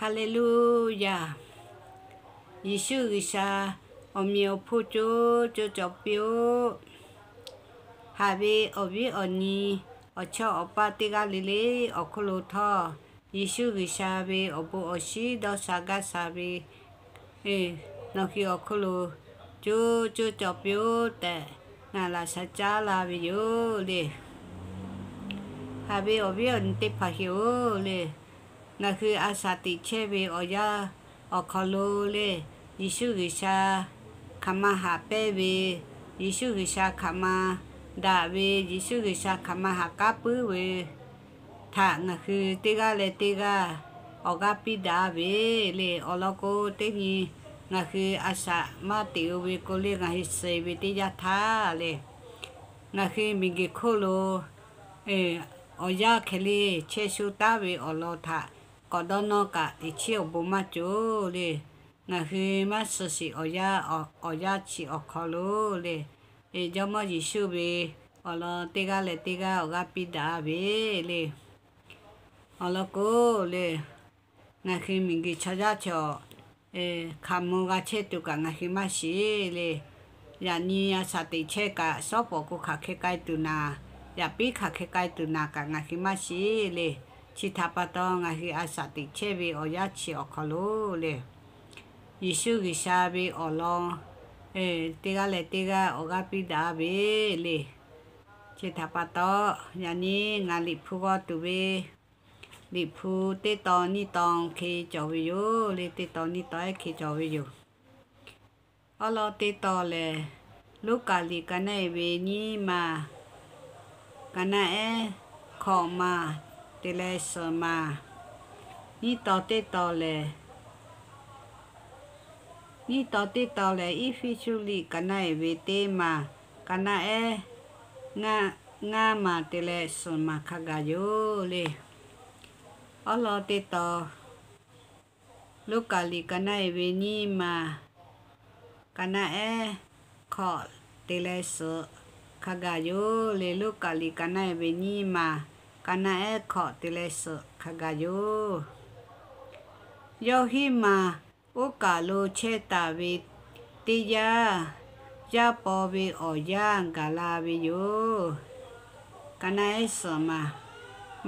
Haˍleˍluˍyaˍ. Yeˍsuˆ G'uiˬsha awˬ meꞈ awˬ hponˇ co co cawˬ piˇ-oˆ. Haꞈ ve awˬ viˉ awˬ nyi awˬ chawˇ awˬ paˇ teˇ g'aˇ le le awˬ hk'oˆ lo htawˇ, Yeˍsuˆ G'uiˬsha ve awˬ bon awˬ shinˉ dawˇ sha gaˇ sha ve nawˬ hui awˬ hk'oˆ lo co co cawˬ piˇ-oˆ tehꞈ ngaˬ laꞈ sha caˉ la ve yoˬ le. Haꞈ ve awˬ viˉ awˬ nyi teˇ hpaˍ hui-oˬ le, ngaˬ hui a shaꞈ teꞈ chehˇ ve awˬ yanˇ awˬ hk'aw lo le, Yeˍsuˆ G'uiˬsha hk'aˬ ma haꞈ pehnˇ ve, Yeˍsuˆ G'uiˬsha hk'aˬ ma daꞈ ve, Yeˍsuˆ G'uiˬsha hk'aˬ ma haꞈ k'aˉ puiˉ ve htaꞈ ngaˬ hui teˇ g'aˇ leh teˇ g'aˇ awˬ g'aˇ piˇ daꞈ ve le. Awˬ lawn k'o, teˇ nyi ngaˬ hui a shaꞈ maˇ teꞈ-o ve k'o le, ngaˬ hui suh ve teˇ yanˇ htaˇ le, ngaˬ hui miˬguiˬ hk'oˆ lo awˬ yanˇ hkeh le chehˇ shu taˉ ve awˬ lawn htaꞈ k'awꞈ dawˇ nawˇ kaꞈ teꞈ chiˉ awˬ bon maˇ cawˬ le. Ngaˬ hui maˇ suh sheˍ awˬ yanˇ, awˬ yanˇ chi awˬ hk'aw lo le, Jawˇmawˇ Yeˍsuˆ ve awˬ lawn teˇ g'aˇ leh teˇ g'aˇ awˬ g'aˇ piˇ daꞈ ve le. Awˬ lawn k'o le, ngaˬ hui miˬguiˬ chaw yaˇ chaw hk'aˬ mvuh g'a chehˇ tuˬ kaꞈ ngaˬ hui maˇ shiˍ le. Yaꞈ nyi a shaꞈ teꞈ chehˇ kaꞈ, shawˉ pawˍ k'o hk'aˬ hk'e k'ai tuˬ naˍ, yaꞈ piˉ hk'aˬ hk'e k'ai tuˬ naˍ kaꞈ ngaˬ hui maˇ shiˍ le. Chi htaꞈ pa taw, ngaˬ hui a shaꞈ teꞈ chehˇ ve awˬ yanˇ chi awˬ hk'aw lo le, Yeˍsuˆ G'uiˬsha ve awˬ lawn teˇ g'aˇ leh teˇ g'aˇ awˬ g'aˇ piˇ daꞈ ve le. Chi htaꞈ pa taw, yaꞈ nyi ngaˬ Liꞈ hpu g'aw tuˬ ve, Liꞈ hpu teˇ tawn nyiˇ tawn hk'e cawˬ ve yoˬ le. Teˇ tawn nyiˇ tawn ehˉ hk'e cawˬ ve yoˬ. Awˉ lawˉ teˇ tawn lehˬ, Luˉkaꞈ liꞈ ka naˆ-e ve nyiˇ ma, ka naˆ ehˉ hkawꞈ ma te leh suhˍ ma. Nyiˇ tawn teˇ tawn lehˬ, nyiˇ tawn teˇ tawn lehˬ, Eˇfeˇsuꞈ liꞈ ka naˆ-e ve teˇ ma, ka naˆ ehˉ ngaˇ ma te leh suhˍ ma hk'a gaˬ yoˬ le. Awˉ lawˉ teˇ tawn, Luˉkaꞈ liꞈ ka naˆ-e ve nyiˇ ma, ka naˆ ehˉ hkawꞈ te leh suhˍ hk'a gaˬ yoˬ le. Luˉkaꞈ liꞈ ka naˆ-e ve nyiˇ ma, ka naˆ ehˉ hkawꞈ te leh suhˍ hk'a gaˬ yoˬ. Yawˇ hiˉ ma oˇ kaˬ lo chehˇ taˍ ve teˇ yanˇ, yaˇ paw ve awˬ yanˇ gaˬ la ve yoˬ. Ka naˆ ehˉ suhˍ ma,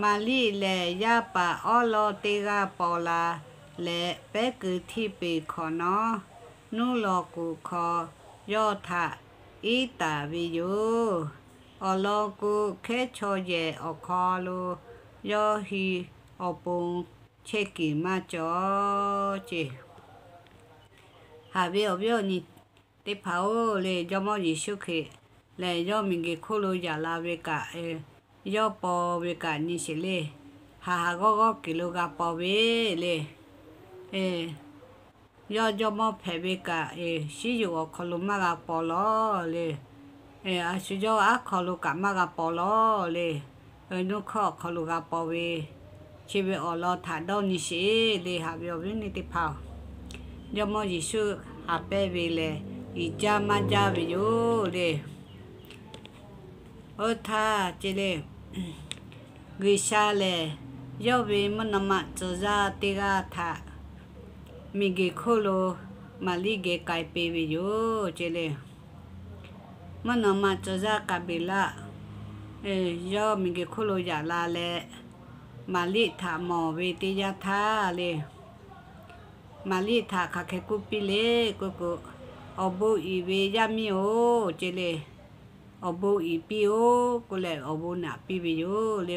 Maˍriˆ lehˬ yaˇ paˍ awˉ lawˉ teˇ g'aˇ paw la leh, pehˉ keu htiˇ peˬ hkawꞈ nawˉ, nuˇ law kuˬ hkaw yawˇ htaꞈ iˉ taˍ ve yoˬ. Awˬ lawn k'o, hkehˉ chaw yehˬ awˬ hk'aw lo yawˇ hui awˬ pon chehˇ kuiˬ maˇ cawˬ ce. Haꞈ ve awˬ viˉ awˬ nyi teˇ hpaˍ-oˬ le, Jawˇmawˇ Yeˍsuˆ Hkriꞈ lehˬ, yawˇ miˬguiˬ hk'oˆ lo yaꞈ la ve kaꞈ, yawˇ paw ve kaꞈ nyi sheˍ le. Haˍ haˍ g'awˇ g'awˇ kuiˬ lo g'a paw ve le. Yawˇ jawˇmawˇ hpehꞈ ve kaꞈ, shiˉ yoˬ awˬ hk'aw lo maˇ g'a paw lawˬ le. A shu yawˇ aˉ hk'aw lo kaꞈ maˇ g'a paw lawˬ le. Nuˇ hkawˇ awˬ hk'aw lo g'a paw ve, chi ve awˬ lawn htaꞈ dawˇ nyi sheˍ le. Haꞈ ve awˬ viˉ awˬ nyi teˇ hpaˍ-oˬ, Jawˇmawˇ Yeˍsuˆ haꞈ pehnˇ ve lehˬ, iˍ jaˇ maˇ jaˇ ve yoˬ le. Oˇ htaˇ ce le, G'uiˬsha lehˬ yawˇ ve mvuhˇ naw ma tcuh yaˇ teˇ g'aˇ htaꞈ miˬguiˬ hk'oˆ lo Maˍriˆ geh k'ai piˇ ve yoˬ ce le. Mvuhˇ naw ma tcuh yaˇ Gaˍbriˍlaˆ yawˇ miˬguiˬ hk'oˆ lo yaꞈ la leh, Maˍriˆ htaꞈ mawˬ ve teˇ yanˇ htaˇ le, Maˍriˆ htaꞈ hk'aˬ hk'e k'oˆ piˇ le k'oˆ k'o, Awˬ bon iˍ ve yaˇ miˇ-oˬ ce le. Awˬ bon iˍ piˇ-oˆ k'oˆ leh, awˬ bon naꞈ piˇ ve yoˬ le.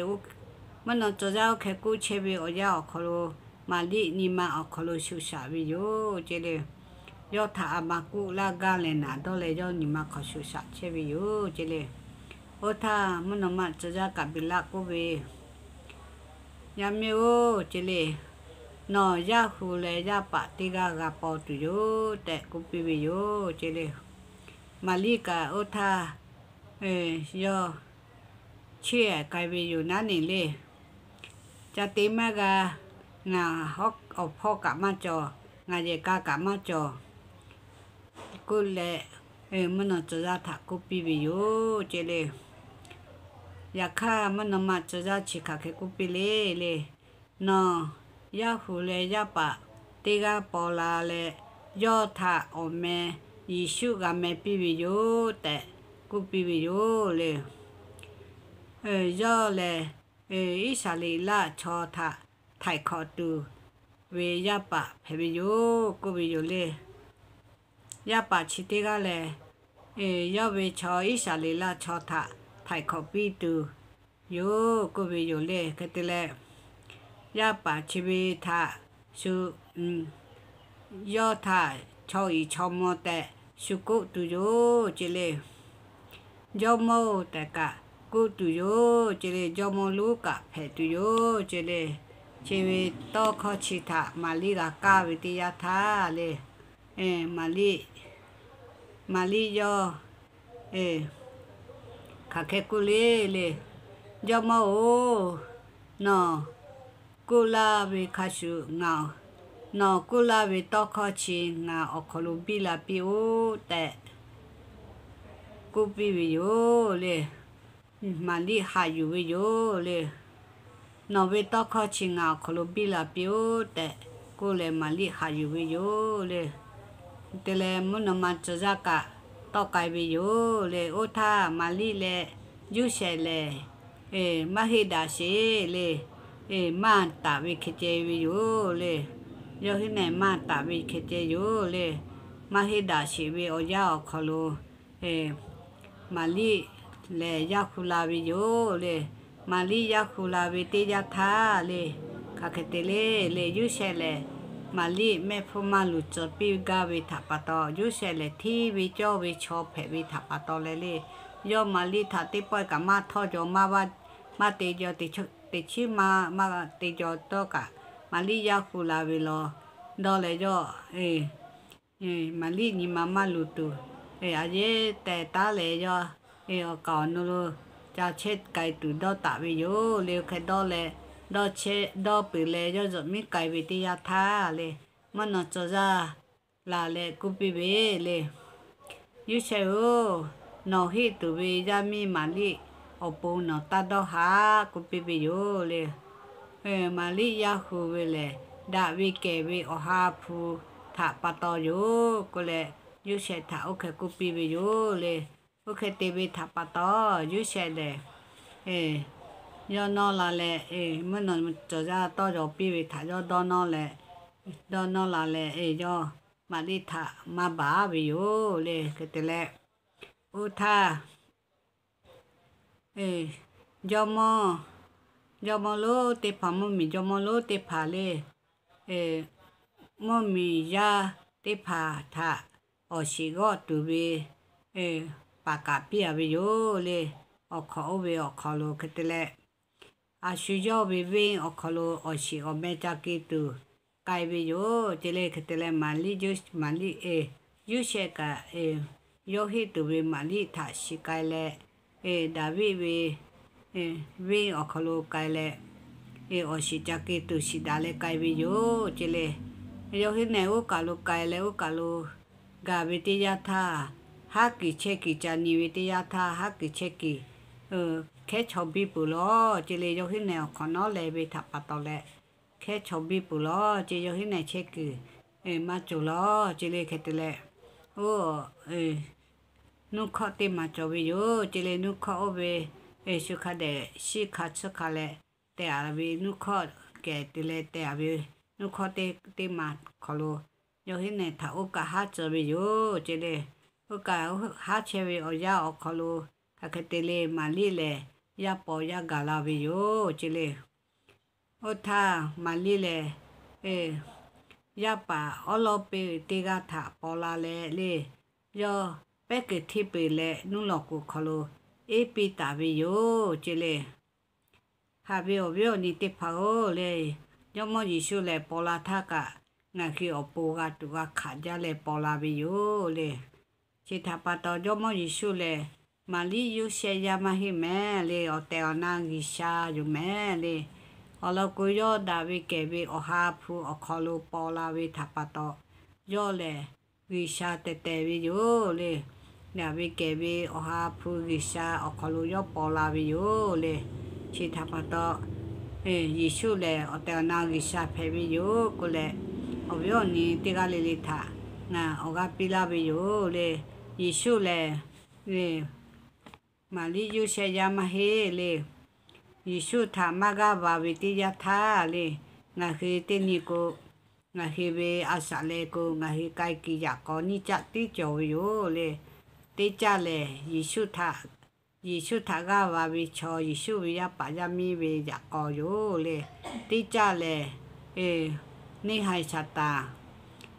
Mvuhˇ naw tcuh yaˇ oˇ hk'e k'oˆ chehˇ ve awˬ yanˇ awˬ hk'aw lo, Maˍriˆ nyi ma awˬ hk'aw lo shuˍ shaꞈ ve yoˬ ce le. Yawˇ htaꞈ a ma k'oˆ laˇ gaˇ leh naˍ dawˇ leh, yawˇ nyi ma hk'aw shuˍ shaꞈ chehˇ ve yoˬ ce le. Oˇ htaˇ mvuhˇ naw ma tcuh yaˇ Gaˍbriˍlaˆ k'oˆ ve, Yaˇ miˇ-oˬ ce le, nawˬ yaˇ hu leh yaˇ paˍ teˇ g'aˇ g'a paw tuˬ yoˬ tehꞈ k'oˆ piˇ ve yoˬ ce le. Maˍriˆ kaꞈ oˇ htaˇ yawˇ chiˇ ehˍ k'ai ve yoˬ naˉ neˬ le. Ca te maˇ g'a, ngaˬ awˬ hpawˇ kaꞈ maˇ cawˬ, ngaˬ yehˬ ka kaꞈ maˇ cawˬ k'oˆ leh, mvuhˇ naw tcuh yaˇ htaꞈ k'oˆ piˇ ve yoˬ ce le. Yaꞈ hk'aˇ mvuhˇ naw ma tcuh yaˇ chi hk'aˬ hk'e k'oˆ piˇ le le, Nawˬ Yaˇ hu leh yaˇ paˍ teˇ g'aˇ paw la leh, yawˇ htaꞈ awˬ meh Yeˍsuˆ g'a meh piˇ ve yoˬ tehꞈ k'oˆ piˇ ve yoˬ le. Yawˇ lehˬ, Iˉsaˍreˍlaˆ chaw htaꞈ htaiˍ hkawꞈ tuˬ ve yaˇ paˍ hpehꞈ ve yoˬ k'oˆ ve yoˬ le. Yaˇ paˍ chi teˇ g'aˇ lehˬ, yawˇ ve chaw Iˉsaˍreˍlaˆ chaw htaꞈ htaiˍ hkawꞈ piˇ tuˬ yoˬ k'oˆ ve yoˬ le. Hk'e te leh, yaˇ paˍ chi ve htaꞈ shu, yawˇ htaꞈ chaw iˍ chaw maw tehꞈ shu k'oˆ tuˬ yoˬ ce le. Jawˇmawˇ-oˬ tehꞈ kaꞈ k'oˆ tuˬ yoˬ ce le. Jawˇmawˇ lonˉ kaꞈ hpehꞈ tuˬ yoˬ ce le. Chi ve tawˇ hkawˇ chi htaꞈ Maˍriˆ g'a kaˇ ve teˇ yanˇ htaˇ le, Maˍriˆ, Maˍriˆ yawˇ hk'aˬ hk'e k'oˆ le le, Jawˇmawˇ-oˬ, nawˬ k'oˆ laˇ ve hk'a shuˍ ngaˬ, nawˬ k'oˆ laˇ ve tawˇ hkawˇ chi ngaˬ awˬ hk'aw lo biˇ la piˇ-oˆ tehꞈ k'oˆ piˇ ve yoˬ le. Maˍriˆ haꞈ yuˬ ve yoˬ le. Nawˬ ve tawˇ hkawˇ chi ngaˬ awˬ hk'aw lo biˇ la piˇ-oˆ tehꞈ k'oˆ leh Maˍriˆ haꞈ yuˬ ve yoˬ le. Te leh mvuhˇ naw ma tcuh yaˇ kaꞈ tawˆ k'ai ve yoˬ le. Oˇ htaˇ Maˍriˆ leh Yoˇsehꞈ lehˬ, maˇ heˆ daꞈ sheˍ le. Maˇ taˍ ve hk'e ceh ve yoˬ le. Yawˇ hui nehˬ maˇ taˍ ve hk'e ceh yoˬ le. Maˇ heˆ daꞈ sheˍ ve awˬ yanˇ awˬ hk'aw lo Maˍriˆ lehˬ yaˇ hu la ve yoˬ le. Maˍriˆ yaˇ hu la ve teˇ yanˇ htaˇ le, hk'aˬ hk'e te le le, Yoˇsehꞈ lehˬ Maˍriˆ mehˆ hpfuhˇ maˇ luˬ tcuh piˇ gaˇ ve htaꞈ pa taw, Yoˇsehꞈ lehˬ hteˇ ve cawˇ ve chaw hpehꞈ ve htaꞈ pa taw leh le, yawˇ Maˍriˆ htaꞈ teˇ pawˆ kaꞈ maˇ htawˇ jaw, maˇ te jaw, teˇ chiˉ maˇ maˇ te jaw tawˇ kaꞈ, Maˍriˆ yaˇ hu la ve law dawˇ leh yawˇ Maˍriˆ nyi ma maˇ luˬ tuˬ, a yehˉ teh taˉ leh yawˇ awˬ kaˍ awˬ nu lo ca chehˇ k'ai tuˬ dawˇ taˍ ve yoˬ le. Oˇ hk'e dawˇ leh, dawˇ chehˇ dawˇ peuˬ leh yawˇ zuhꞈ miˉ k'ai ve teˇ yanˇ htaˇ le, mvuhˇ naw tcuh yaˇ laˬ leh k'oˆ piˇ ve le, Yoˇsehꞈ-oˬ, nawˬ heˆ tuˬ ve yaˇ miˇ Maˍriˆ awˬ pon nawˬ taˇ dawˇ haꞈ k'oˆ piˇ ve yoˬ le. Maˍriˆ yaˇ hu ve lehˬ, daꞈ ve kehˬ ve awˬ ha hpu htaꞈ pa taw yoˬ k'oˆ leh, Yoˇsehꞈ htaꞈ oˇ hk'e k'oˆ piˇ ve yoˬ le. Oˇ hk'e te ve htaꞈ pa taw, Yoˇsehꞈ lehˬ yawˇ nawˇ la leh, mvuhˇ naw tcuh yaˇ tawˇ yaw piˇ ve htaꞈ yawˇ dawˇ nawˇ leh, dawˇ nawˇ la leh, yawˇ Maˍriˆ htaꞈ maˇ baˬ ve yoˬ le. Hk'e te leh, oˇ htaˇ jawˇmawˇ, jawˇmawˇ lonˉ teˇ hpaˍ, mvuhˇmiˬ jawˇmawˇ lonˉ teˇ hpaˍ le, mvuhˇmiˬ yaˇ teˇ hpaˍ htaꞈ awˬ shiˍ g'awˆ tuˬ ve paˍ kaꞈ piˇ-a ve yoˬ le. Awˬ hk'awꞈ oˇ ve awˬ hk'aw lo hk'e te leh, a shu yawˇ ve venˇ awˬ hk'aw lo awˬ shiˍ awˬ meh ca ke tuˬ k'ai ve yoˬ ce le. Hk'e te leh, Maˍriˆ, Maˍriˆ, Yoˇsehꞈ kaꞈ yawˇ heˆ tuˬ ve Maˍriˆ htaꞈ shiˍ k'ai leh, Daˍviˆ ve venˇ awˬ hk'aw lo k'ai leh, awˬ shiˍ ca ke tuˬ shiˍ daꞈ leh k'ai ve yoˬ ce le. Yawˇ hui nehˬ oˇ kaˬ lo k'ai leh oˇ kaˬ lo gaˬ ve teˇ yanˇ htaˇ, haˉ kuiˬ chehˇ kuiˬ ca nyi ve teˇ yanˇ htaˇ, haˉ kuiˬ chehˇ kuiˬ hkehˉ chaw biˇ peuˬ lawˬ ce le. Yawˇ hui nehˬ awˬ hk'awꞈ nawˉ leh ve htaꞈ pa taw leh, hkehˉ chaw biˇ peuˬ lawˬ ce. Yawˇ hui nehˬ chehˇ kuiˬ maˇ cawˬ lawˬ ce le. Hk'e te leh, oˇ nuˇ hkawˇ teˇ maˬ cawˬ ve yoˬ ce le. Nuˇ hkawˇ oˇ ve shu hk'a dehꞈ shiˉ hk'a tsuhˇ hk'a leh teh-a ve nuˇ hkawˇ kehˬ te leh teh-a ve nuˇ hkawˇ teˇ maˬ hk'aw lo, yawˇ hui nehˬ htaꞈ oˇ kaˬ haˉ tcuh ve yoˬ ce le. Oˇ kaˬ haˉ chehˇ ve awˬ yanˇ awˬ hk'aw lo, hk'aˬ hk'e te le, Maˍriˆ lehˬ yaˇ paw yaˇ gaˬ la ve yoˬ ce le. Oˇ htaˇ Maˍriˆ lehˬ yaˇ paˍ awˉ lawˉ piˇ ve teˇ g'aˇ htaꞈ paw la leh le, yawˇ pehˉ kuiˬ hteˇ peuˬ leh nuˇ lawˬ k'oˍ hk'aw lo eˉ piˇ taˍ ve yoˬ ce le. Haꞈ ve awˬ viˉ awˬ nyi teˇ hpaˍ-oˬ le, Jawˇmawˇ Yeˍsuˆ lehˬ paw la htaˇ kaꞈ, ngaˬ hui awˬ pon g'a tuꞈ g'a hkanˍ jaˇ leh paw la ve yoˬ le. Chi htaꞈ pa taw, Jawˇmawˇ Yeˍsuˆ lehˬ Maˍriˆ Yoˇsehꞈ yaˇ maˇ heˆ mehˍ le. Awˬ tehˬ awˬ na G'uiˬsha yoˬ mehˍ le. Awˬ lawn k'o, yawˇ daꞈ ve kehˬ ve awˬ ha hpu awˬ hk'aw lo paw la ve htaꞈ pa taw, yawˇ lehˬ G'uiˬsha tehˬ tehˬ ve yoˬ le. Daꞈ ve kehˬ ve awˬ ha hpu G'uiˬsha awˬ hk'aw lo yawˇ paw la ve yoˬ le. Chi htaꞈ pa taw, Yeˍsuˆ lehˬ awˬ tehˬ awˬ na G'uiˬsha hpehꞈ ve yoˬ k'oˆ leh, awˬ viˉ awˬ nyi teˇ g'aˇ le le htaꞈ ngaˬ awˬ g'aˇ piˇ laˇ ve yoˬ le. Yeˍsuˆ lehˬ Maˍriˆ Yoˇsehꞈ yaˇ maˇ heˆ le. Yeˍsuˆ htaꞈ maˇ g'aˇ va ve teˇ yanˇ htaˇ le, ngaˬ hui teˇ nyi k'o, ngaˬ hui ve a shaꞈ leh k'o, ngaˬ hui k'ai kuiˬ yaꞈ k'aw nyiˇ caˆ tiˉ cawˬ ve yoˬ le. Teˇ caˆ lehˬ, Yeˍsuˆ htaꞈ g'aˇ va ve chaw, Yeˍsuˆ ve yaˇ paˍ yaˇ miˇ ve yaꞈ k'aw yoˬ le. Teˇ caˆ lehˬ, neˇ haiˬ Saˍtanˍ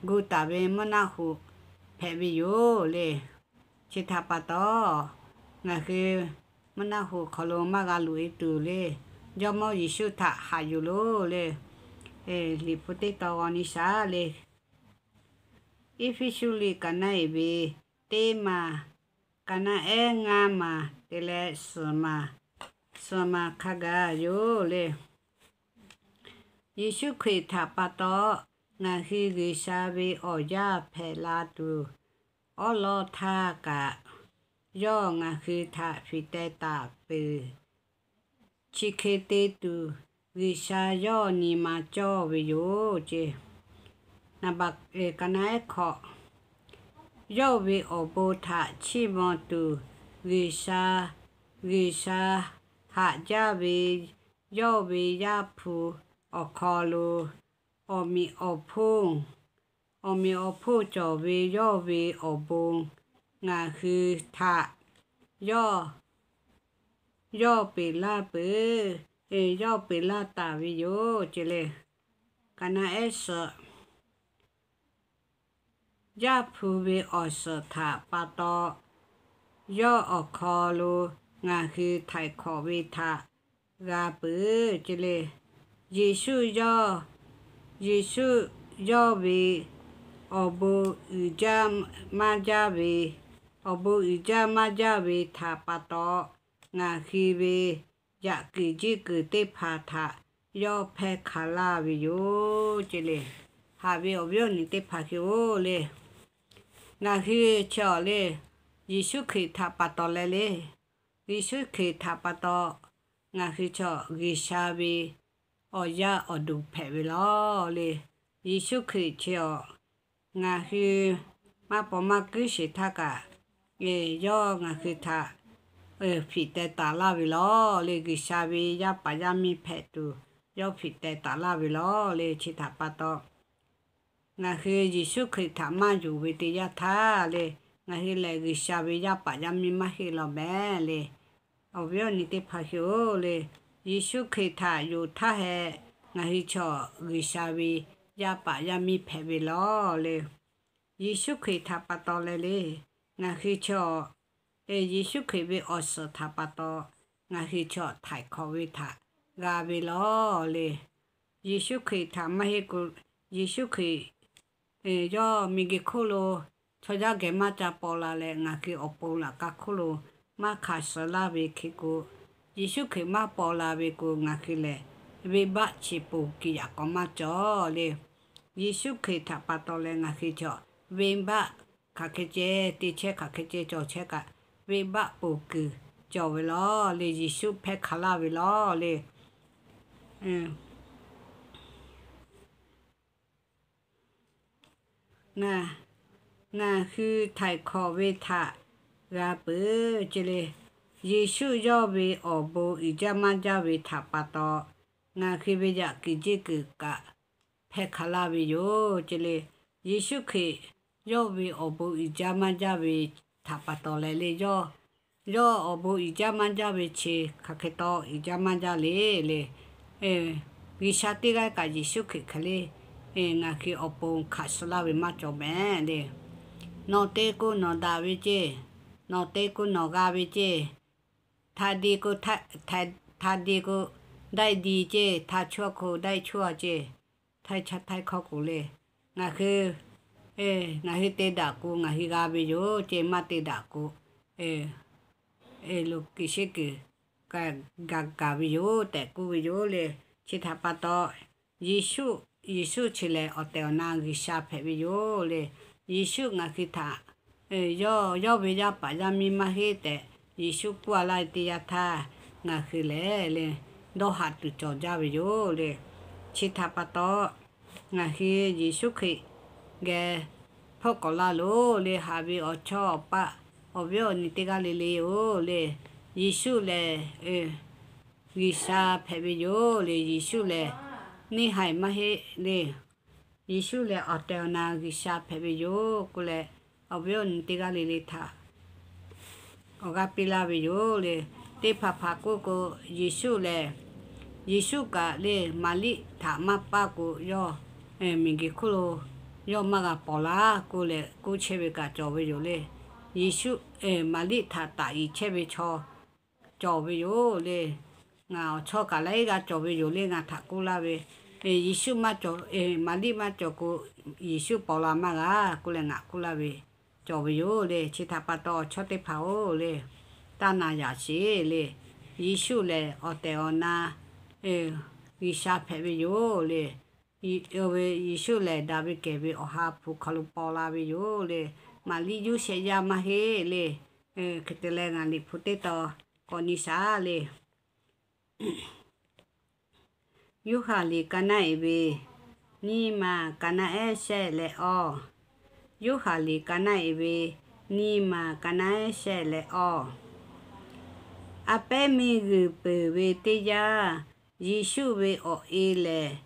gu taˍ ve mvuhˇ naˆ hoꞈ hpehꞈ ve yoˬ le. Chi htaꞈ pa taw, ngaˬ hui mvuhˇ naˆ hoꞈ hk'aw lo maˇ g'a loꞈ e tuˬ le, Jawˇmawˇ Yeˍsuˆ htaꞈ haꞈ yuˬ loˬ le. Liꞈ hpu teˇ tawn g'aw nyi shaˍ le. Eˇfeˇsuꞈ liꞈ kaˍ naˆ eˍ ve teˇ maˬ, kaˍ naˆ ehˉ ngaˇ maˬ te leh suhˍ maˬ, suhˍ maˬ hk'a gaˬ yoˬ le. Yeˍsuˆ Hkriꞈ htaꞈ pa taw, ngaˬ hui G'uiˬsha ve awˬ yaˇ hpehꞈ la tuˬ, awˉ lawˉ htaˇ kaꞈ yawˇ ngaˬ hui htaꞈ fiˍ teh taˍ peuˬ. Chi hk'e te tuˬ, G'uiˬsha yawˇ nyi ma cawˇ ve yoˬ ce. Kaˍ naˆ ehˉ hkawꞈ, yawˇ ve awˬ bon htaꞈ chiˇ mvuh tuˬ, G'uiˬsha, G'uiˬsha haꞈ jaˇ ve yawˇ ve Yaˇ hpu awˬ hk'aw lo awˬ meꞈ awˬ hponˇ, awˬ meꞈ awˬ hponˇ cawˬ ve yawˇ ve awˬ bon ngaˬ hui htaꞈ yawˇ, yawˇ peꞈ laˇ peuˬ, yawˇ peꞈ laˇ taˍ ve yoˬ ce le. Kaˍ naˆ ehˉ suhˍ, Yaˇ hpu ve awˬ suhˍ htaꞈ pa taw, yawˇ awˬ hk'aw lo ngaˬ hui htaiˍ hkawꞈ ve htaꞈ g'a peuˬ ce le. Yeˍsuˆ yawˇ, Yeˍsuˆ yawˇ ve awˬ bon uiˍ jaˇ maˇ jaˇ ve, awˬ bon uiˍ jaˇ maˇ jaˇ ve htaꞈ pa taw, ngaˬ hui ve yaꞈ kuiˬ jiˆ kuiˬ teˇ hpaˍ htaꞈ yawˇ hpehˇ hk'aˬ laˇ ve yoˬ ce le. Haꞈ ve awˬ viˉ awˬ nyi teˇ hpaˍ hui-oˬ le, ngaˬ hui chi awˬ le, Yeˍsuˆ Hkriꞈ htaꞈ pa taw leh le, Yeˍsuˆ Hkriꞈ htaꞈ pa taw ngaˬ hui chi awˬ G'uiˬsha ve awˬ yaˇ awˬ duˬ hpehꞈ ve law le. Yeˍsuˆ Hkriꞈ chi awˬ ngaˬ hui maˇ paw maˇ kuiˉ sheˍ htaˇ kaꞈ, yawˇ ngaˬ hui htaꞈ fiˍ teh taˍ laˇ ve law le. G'uiˬsha ve yaˇ paˍ yaˇ miˇ hpehꞈ tuˬ yawˇ fiˍ teh taˍ laˇ ve law le. Chi htaꞈ pa taw, ngaˬ hui Yeˍsuˆ Hkriꞈ htaꞈ maˇ yonˍ ve teˇ yanˇ htaˇ le, ngaˬ hui lehˬ G'uiˬsha ve yaˇ paˍ yaˇ miˇ maˇ heˆ law mehˍ le. Awˬ viˉ awˬ nyi teˇ hpaˍ hui-oˬ le, Yeˍsuˆ Hkriꞈ htaꞈ yonˍ htaˇ hehꞈ, ngaˬ hui chi awˬ G'uiˬsha ve yaˇ paˍ yaˇ miˇ hpehꞈ ve law le. Yeˍsuˆ Hkriꞈ htaꞈ pa taw leh le, ngaˬ hui chi awˬ, Yeˍsuˆ Hkriꞈ ve awˬ suhˍ htaꞈ pa taw, ngaˬ hui chi awˬ htaiˍ hkawꞈ ve htaꞈ g'a ve law le. Yeˍsuˆ Hkriꞈ htaꞈ maˇ heˆ k'o, Yeˍsuˆ Hkriꞈ yawˇ miˬguiˬ hk'oˆ lo chaw yaˇ geh maˇ ca paw la leh, ngaˬ hui awˬ pon laꞈ ka hk'oˆ lo maˇ hk'aˬ suh laˇ ve hk'e k'o, Yeˍsuˆ Hkriꞈ maˇ paw la ve k'o, ngaˬ hui lehˬ venˇbaˆ chi ponˬ kuiˬ yaꞈ k'aw maˇ cawˬ le. Yeˍsuˆ Hkriꞈ htaꞈ pa taw leh ngaˬ hui chi awˬ venˇbaˆ hk'aˬ hk'e ceh te chehˇ, hk'aˬ hk'e ceh cawˬ chehˇ kaꞈ, venˇbaˆ ponˬ kuiˬ cawˬ ve law le. Yeˍsuˆ hpehˇ hk'aˬ laˇ ve law le. Ngaˬ hui htaiˍ hkawꞈ ve htaꞈ g'a peuˬ ce le. Yeˍsuˆ yawˇ ve awˬ bon uiˍ jaˇ maˇ jaˇ ve htaꞈ pa taw, ngaˬ hui ve yaꞈ kuiˬ jiˆ kuiˬ kaꞈ hpehˇ hk'aˬ laˇ ve yoˬ ce le. Yeˍsuˆ Hkriꞈ yawˇ ve awˬ bon uiˍ jaˇ maˇ jaˇ ve htaꞈ pa taw leh le, yawˇ, yawˇ awˬ bon uiˍ jaˇ maˇ jaˇ ve chi hk'aˬ hk'e taw uiˍ jaˇ maˇ jaˇ le le. G'uiˬsha teˇ g'aˇ kaꞈ Yeˍsuˆ Hkriꞈ hk'e le, ngaˬ hui awˬ pon hk'aˬ suh laˇ ve maˇ cawˬ mehˍ le. Nawˬ te k'o nawˬ daꞈ ve ceˇ, nawˬ te k'o nawˬ g'a ve ceˇ, hta de k'o, hta de k'o daiˇ di ceˇ, hta chawˇ k'o daiˇ chawˇ ceˇ, htaiˇ chaˇ htaiˇ hkawˇ k'o le. Ngaˬ hui, ngaˬ hui te daꞈ k'o ngaˬ hui g'a ve yoˬ ceˇ, maˇ te daꞈ k'o loˬ kuiˬ sheˉ kuiˬ gaˬ gaˬ ve yoˬ tehꞈ k'oˆ ve yoˬ le. Chi htaꞈ pa taw, Yeˍsuˆ, Yeˍsuˆ chi lehˬ awˬ tehˬ awˬ na G'uiˬsha hpehꞈ ve yoˬ le. Yeˍsuˆ ngaˬ hui htaꞈ yawˇ, yawˇ ve yaˇ paˍ yaˇ miˇ maˇ heˆ tehꞈ Yeˍsuˆ k'oˆ a laˇ ve teˇ yanˇ htaˇ, ngaˬ hui lehˬ le, dawˇ haꞈ tuˬ cawˬ jaˇ ve yoˬ le. Chi htaꞈ pa taw, ngaˬ hui Yeˍsuˆ Hkriꞈ geh hpfuhˆ k'awꞈ la loˬ le. Haꞈ ve awˬ chawˇ awˬ paˆ awˬ viˉ awˬ nyi teˇ g'aˇ le le yoˬ le. Yeˍsuˆ lehˬ G'uiˬsha hpehꞈ ve yoˬ le. Yeˍsuˆ lehˬ neˇ haiˬ maˇ heˆ le. Yeˍsuˆ lehˬ awˬ tehˬ awˬ na G'uiˬsha hpehꞈ ve yoˬ k'oˆ leh, awˬ viˉ awˬ nyi teˇ g'aˇ le le htaꞈ awˬ g'aˇ piˇ laˇ ve yoˬ le. Teˇ hpaˍ hpaˍ k'oˆ k'o, Yeˍsuˆ lehˬ, Yeˍsuˆ kaꞈ le Maˍriˆ htaꞈ maˇ paˇ k'o, yawˇ miˬguiˬ hk'oˆ lo yawˇ maˇ g'a pawnˍ laˇ k'oˆ leh k'oˆ chehˇ ve kaꞈ cawˬ ve yoˬ le. Yeˍsuˆ, Maˍriˆ htaꞈ taꞈ iˍ chehˇ ve chaw cawˬ ve yoˬ le. Ngaˬ awˬ chawˇ kaꞈ laiˉ g'aˇ cawˬ ve yoˬ le. Ngaˬ htaꞈ k'oˆ laˇ ve, Yeˍsuˆ maˇ cawˬ, Maˍriˆ maˇ cawˬ k'o, Yeˍsuˆ pawnˍ la maˇ g'a k'oˆ leh ngaˬ k'oˆ laˇ ve cawˬ ve yoˬ le. Chi htaꞈ pa taw awˬ chawˇ teˇ hpaˍ-oˬ le, taˇ na yaꞈ sheˍ le. Yeˍsuˆ lehˬ awˬ tehˬ awˬ na G'uiˬsha hpehꞈ ve yoˬ le. Oˇ ve Yeˍsuˆ lehˬ daꞈ ve kehˬ ve Awˬ ha hpu hk'aw lo paw la ve yoˬ le. Maˍriˆ Yoˇsehꞈ yaˇ maˇ heˆ le. Hk'e te leh ngaˬ Liꞈ hpu teˇ tawn k'awꞈ nyi shaˍ le. Yoˇhanˬ liꞈ ka naˉ eˍ ve nyiˇ ma ka naˉ ehˉ shehˆ leh awˇ. Yoˇhanˬ liꞈ ka naˉ eˍ ve nyiˇ ma ka naˉ ehˉ shehˆ leh awˇ. A pehˉ miˬguiˬ peuˬ ve teˇ yanˇ, Yeˍsuˆ ve awˬ e lehˬ,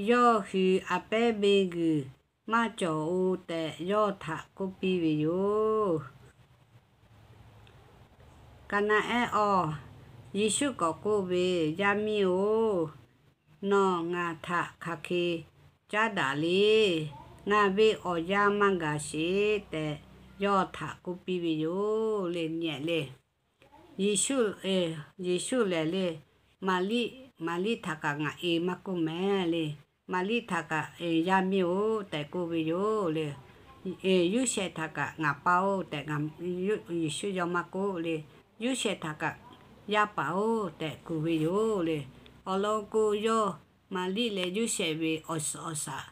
yawˇ hui a pehˉ miˬguiˬ maˇ cawˬ-oˬ tehꞈ yawˇ htaꞈ k'oˆ piˇ ve yoˬ. Ka naˉ ehˉ awˇ. Yeˍsuˆ k'awꞈ k'oˆ ve, Yaˇ miˇ-oˬ, nawˬ ngaˬ htaꞈ hk'aˬ hk'e caˉ daꞈ le. Ngaˬ ve awˬ yanˇ maˇ gaˬ sheˍ tehꞈ yawˇ htaꞈ k'oˆ piˇ ve yoˬ le. Nyi le, Yeˍsuˆ, Yeˍsuˆ lehˬ le, Maˍriˆ, Maˍriˆ htaꞈ kaꞈ ngaˬ e maˇ k'oˆ mehˍ le. Maˍriˆ htaꞈ kaꞈ, Yaˇ miˇ-oˬ tehꞈ k'oˆ ve yoˬ le. Yoˇsehꞈ htaꞈ kaꞈ ngaˬ pa-oˬ tehꞈ, Yeˍsuˆ yawˇ maˇ k'oˆ le. Yoˇsehꞈ htaꞈ kaꞈ yaˇ paˍ-oˬ tehꞈ kuˬ ve yoˬ le. Awˬ lawn k'o, yawˇ Maˍriˆ leh Yoˇsehꞈ ve awˬ suhˍ awˬ shaˍ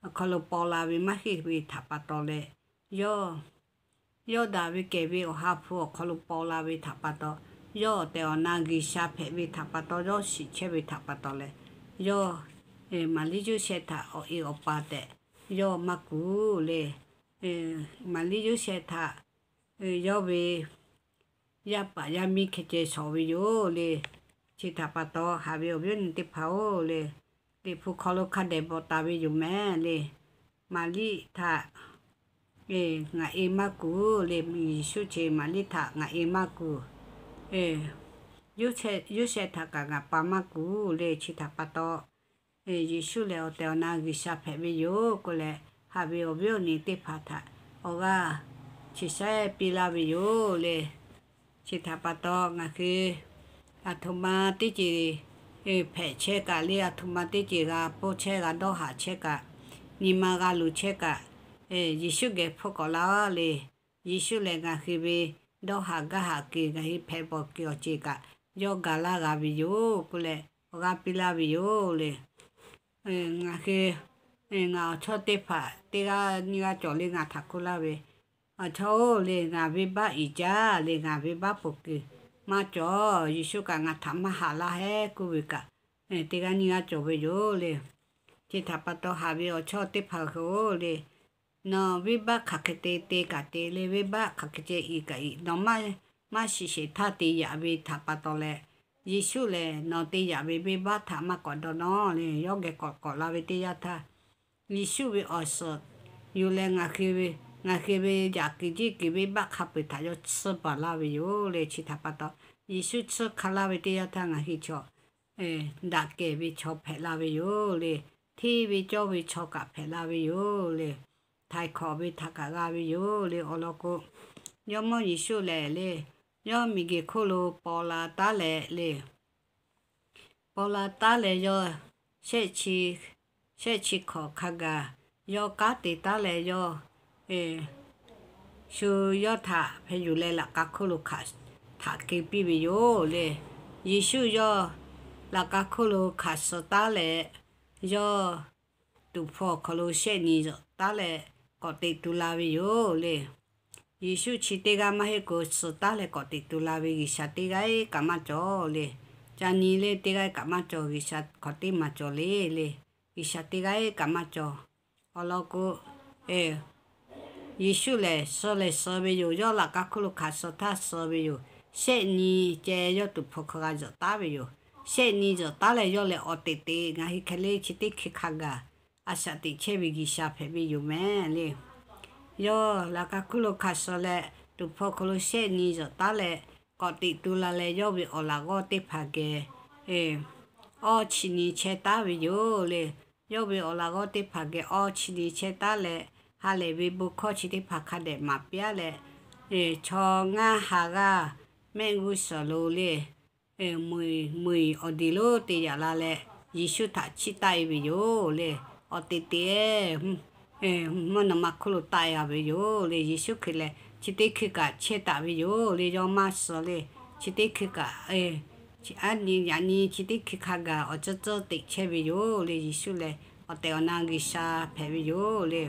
awˬ hk'aw lo paw la ve maˇ heˆ ve htaꞈ pa taw leh, yawˇ, yawˇ daꞈ ve kehˬ ve Awˬ ha hpu awˬ hk'aw lo paw la ve htaꞈ pa taw, yawˇ awˬ tehˬ awˬ na G'uiˬsha hpehꞈ ve htaꞈ pa taw, yawˇ shiˍ chehˇ ve htaꞈ pa taw leh, yawˇ Maˍriˆ Yoˇsehꞈ htaꞈ awˬ e awˬ pa tehꞈ yawˇ maˇ kuˬ le. Maˍriˆ Yoˇsehꞈ htaꞈ yawˇ ve yaˇ paˍ yaˇ miˇ hk'e ceh shawˍ ve yoˬ le. Chi htaꞈ pa taw, haꞈ ve awˬ viˉ awˬ nyi teˇ hpaˍ-oˬ le, Liꞈ hpu hk'aw lo hk'a dehꞈ bvuhꞈ taˍ ve yoˬ mehˍ le. Maˍriˆ htaꞈ ngaˬ e maˇ kuˬ le. Yeˍsuˆ chi Maˍriˆ htaꞈ ngaˬ e maˇ kuˬ, Yoˇsehꞈ htaꞈ kaꞈ ngaˬ pa maˇ kuˬ le. Chi htaꞈ pa taw, Yeˍsuˆ lehˬ awˬ tehˬ awˬ na G'uiˬsha hpehꞈ ve yoˬ k'oˆ leh, haꞈ ve awˬ viˉ awˬ nyi teˇ hpaˍ htaꞈ awˬ g'aˇ chi shaiˉ piˇ laˇ ve yoˬ le. Chi htaꞈ pa taw, ngaˬ hui aˬ htoꞈ ma teˇ ceuˬ hpehꞈ chehˇ kaꞈ le, aˬ htoꞈ ma teˇ ceuˬ g'a pawˇ chehˇ g'a dawˇ haꞈ chehˇ kaꞈ, nyi ma g'a luˬ chehˇ kaꞈ, Yeˍsuˆ geh hpfuhˆ k'awꞈ laˇ le. Yeˍsuˆ lehˬ ngaˬ hui ve dawˇ haꞈ gaˇ haꞈ kuiˬ, ngaˬ hui hpehꞈ bawˬ kuiˬ awˬ ceuˬ kaꞈ yawˇ gaˬ laˇ g'a ve yoˬ k'oˆ leh awˬ g'aˇ piˇ laˇ ve yoˬ le. Ngaˬ hui, ngaˬ awˬ chawˇ teˇ hpaˍ teˇ g'aˇ nyiˇ g'aˇ cawˬ le ngaˬ htaꞈ k'oˆ laˇ ve, Awˬ chawˇ-oˬ le, ngaˬ venˇbaˆ iˍ jaˇ le, ngaˬ venˇbaˆ poˬ kuiˬ maˇ cawˬ. Yeˍsuˆ kaꞈ ngaˬ htaꞈ maˇ haꞈ laˇ heˆ k'oˆ ve kaꞈ, teˇ g'aˇ nyiˇ g'aˇ cawˬ ve yoˬ le. Chi htaꞈ pa taw haꞈ ve awˬ chawˇ teˇ hpaˍ hui-oˬ le, nawˬ venˇbaˆ hk'aˬ hk'e te te kaꞈ te le, venˇbaˆ hk'aˬ hk'e ceh iˍ kaꞈ iˍ, nawˬ maˇ shiˍ sheˍ htaˇ te yaꞈ ve htaꞈ pa taw leh, Yeˍsuˆ lehˬ nawˬ te yaꞈ ve venˇbaˆ htaꞈ maˇ k'awꞈ dawˇ nawˇ le. Yawˇ geh k'awꞈ k'awꞈ la ve teˇ yanˇ htaˇ, Yeˍsuˆ ve awˬ suhˍ yuˬ leh ngaˬ hui ve, ngaˬ hui ve yaꞈ kuiˬ jiˇ kuiˬ venˇbaˆ hk'a peu-eˬ htaꞈ yawˇ tsuhˇ baˬ laˇ ve yoˬ le. Chi htaꞈ pa taw, Yeˍsuˆ tsuhˇ hk'a laˇ ve teˇ yanˇ htaˇ ngaˬ hui chaw daꞈ kehˬ ve chaw hpehꞈ la ve yoˬ le. Hteˇ ve cawˇ ve chaw kaꞈ hpehꞈ la ve yoˬ le. Htaiˍ hkawꞈ ve htaꞈ kaꞈ g'a ve yoˬ le. Awˬ lawn k'o, Jawˇmawˇ Yeˍsuˆ lehˬ le, yawˇ miˬguiˬ hk'oˆ lo paw la taˉ leh le, paw la taˉ leh yawˇ shehˆ chi, shehˆ chi hkawꞈ hk'a gaˬ yawˇ kanˉ te taˉ leh yawˇ shu yawˇ htaꞈ hpeh yuˬ leh laꞈ ka hk'oˆ lo hk'aˬ htaꞈ keu piˇ ve yoˬ le. Yeˍsuˆ yawˇ laꞈ ka hk'oˆ lo hk'aˬ suh taˉ leh, yawˇ tuˍ hpfuh awˬ hk'aw lo shehˆ nyi zuhꞈ taˉ leh k'awꞈ teꞈ tu la ve yoˬ le. Yeˍsuˆ chi teˇ g'aˇ maˇ heˆ k'o, suh taˉ leh k'awꞈ teꞈ tu la ve G'uiˬsha teˇ g'aˇ kaꞈ maˇ cawˬ le. ca nyi le, teˇ g'aˇ kaꞈ maˇ cawˬ, G'uiˬsha hk'awꞈ teˇ maˬ cawˬ le le. G'uiˬsha teˇ g'aˇ kaꞈ maˇ cawˬ. Awˬ lawn k'o, Yeˍsuˆ lehˬ suh lehˬ suh ve yoˬ. Yawˇ laꞈ ka hkuˇ lo hk'aˬ suh htaˇ suh ve yoˬ. Shehˆ nyi ceh yawˇ tuˍ hpfuh hk'aw g'a zuhꞈ taˉ ve yoˬ. Shehˆ nyi zuhꞈ taˉ leh yawˇ lehˬ awˬ teꞈ teꞈ ngaˬ hui hk'e le chi teˇ hkui hk'a gaˬ a shaꞈ teꞈ chehˇ ve G'uiˬsha hpehꞈ ve yoˬ mehˍ le. Yawˇ laꞈ ka hkuˇ lo hk'aˬ suh leh tuˍ hpfuh hk'aw lo shehˆ nyi zuhꞈ taˉ leh k'awꞈ teꞈ tu la leh yawˇ ve awˬ laꞈ g'awˇ teˇ hpaˍ geh awˇ chi nyi chehˇ taˉ ve yoˬ le. Yawˇ ve awˬ laꞈ g'awˇ teˇ hpaˍ geh awˇ chi nyi chehˇ taˉ leh, ha lehˬ ve bon hkawˇ chi teˇ hpaˍ hk'a dehꞈ maˍ piˇ-aˉ leh, chaw ngaˇ ha g'aˇ mehˆ g'uˇ suhˍ lo le, mui awˬ diˬ lonˉ te yaꞈ la leh, Yeˍsuˆ htaꞈ chiˇ taˆ-e ve yoˬ le. Awˬ teꞈ teꞈ mvuhˇ naw ma hk'oˆ lo taˆ-e a ve yoˬ le. Yeˍsuˆ Hkriꞈ lehˬ chi teˇ hkui kaꞈ chehˇ taˍ ve yoˬ le. Yawˇ maˇ suh le. Chi teˇ hkui kaꞈ aˉ nyi yaꞈ nyi chi teˇ hkui hk'a gaˬ awˬ tcuhˇ tcuhˇ teꞈ chehˇ ve yoˬ le. Yeˍsuˆ lehˬ awˬ tehˬ awˬ na G'uiˬsha hpehꞈ ve yoˬ le.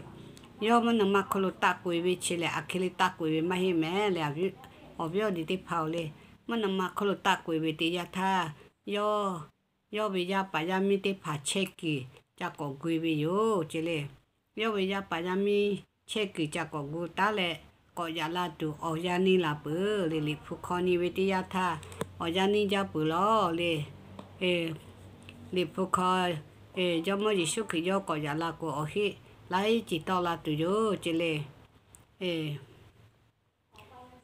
Yawˇ mvuhˇ naw ma hk'oˆ lo taˆ k'oꞈ-e ve chi lehˬ, aˬ hk'e le taˆ k'oꞈ-e ve maˇ heˆ mehˍ le. Awˬ viˉ awˬ nyi teˇ hpaˍ-oˬ le, mvuhˇ naw ma hk'oˆ lo taˆ k'oꞈ-e ve teˇ yanˇ htaˇ, yawˇ yawˇ ve yaˇ paˍ yaˇ miˇ teˇ hpaˍ chehˇ kuiˬ ca k'awꞈ gu-e ve yoˬ ce le. Yawˇ ve yaˇ paˍ yaˇ miˇ chehˇ kuiˬ ca k'awꞈ gu taˉ leh, k'awꞈ yaꞈ la tuˬ awˬ yanˇ neˇ la peuˬ le. Liꞈ hpu hk'aw nyi ve teˇ yanˇ htaˇ, awˬ yanˇ neˇ jaˇ peuˬ lawˬ le. Liꞈ hpu hk'aw, Jawˇmawˇ Yeˍsuˆ Hkriꞈ yawˇ k'awꞈ yaꞈ la k'o, awˬ heˆ laiˉ ceuˬ tawˆ la tuˬ yoˬ ce le.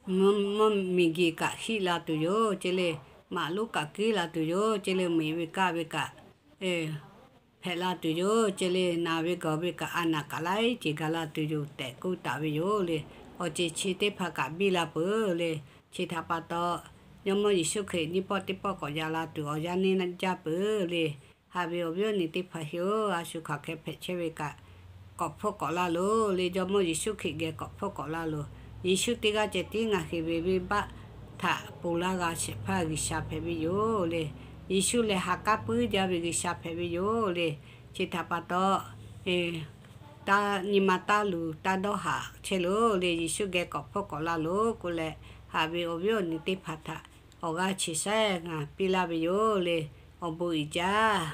Mvuhˇ miˬguiˬ kaꞈ hiˆ la tuˬ yoˬ ce le. Maꞈ lonˉ kaꞈ kuiˉ la tuˬ yoˬ ce le. Miˬ ve kaˆ ve kaꞈ hpehꞈ la tuˬ yoˬ ce le. Naˬ ve gawˬ ve kaꞈ a naˬ kaꞈ laiˉ ceuˬ gaˬ la tuˬ yoˬ tehꞈ k'oˆ taˍ ve yoˬ le. Awˬ ceuˬ chi teˇ hpaˍ kaꞈ biˇ la peuˬ le. Chi htaꞈ pa taw, Jawˇmawˇ Yeˍsuˆ Hkriꞈ nyiˇ pawˆ teˇ pawˆ k'awꞈ yaꞈ la tuˬ awˬ yanˇ neˇ jaˇ peuˬ le. Haꞈ ve awˬ viˉ awˬ nyi teˇ hpaˍ hui-oˬ, a shu hk'aˬ hk'e hpehꞈ chehˇ ve kaꞈ k'awꞈ hpfuhˇ k'awꞈ laˇ loˬ le. Jawˇmawˇ Yeˍsuˆ Hkriꞈ geh k'awꞈ hpfuhˇ k'awꞈ laˇ loˬ. Yeˍsuˆ teˇ g'aˇ ceh tiˉ ngaˬ hui ve venˇbaˆ htaꞈ ponˬ laˇ g'a shehˍ hpaˇ G'uiˬsha hpehꞈ ve yoˬ le. Yeˍsuˆ lehˬ ha k'aˉ puiˉ jaˇ ve G'uiˬsha hpehꞈ ve yoˬ le. Chi htaꞈ pa taw, nyi ma taˇ luˬ taˇ dawˇ haꞈ chehˇ loˬ le. Yeˍsuˆ geh k'awꞈ hpfuhˇ k'awꞈ laˇ loˬ k'oˆ leh, haꞈ ve awˬ viˉ awˬ nyi teˇ hpaˍ htaꞈ awˬ g'aˇ chi sehˉ ngaˬ piˇ laˇ ve yoˬ le. Awˬ bon uiˍ jaˇ.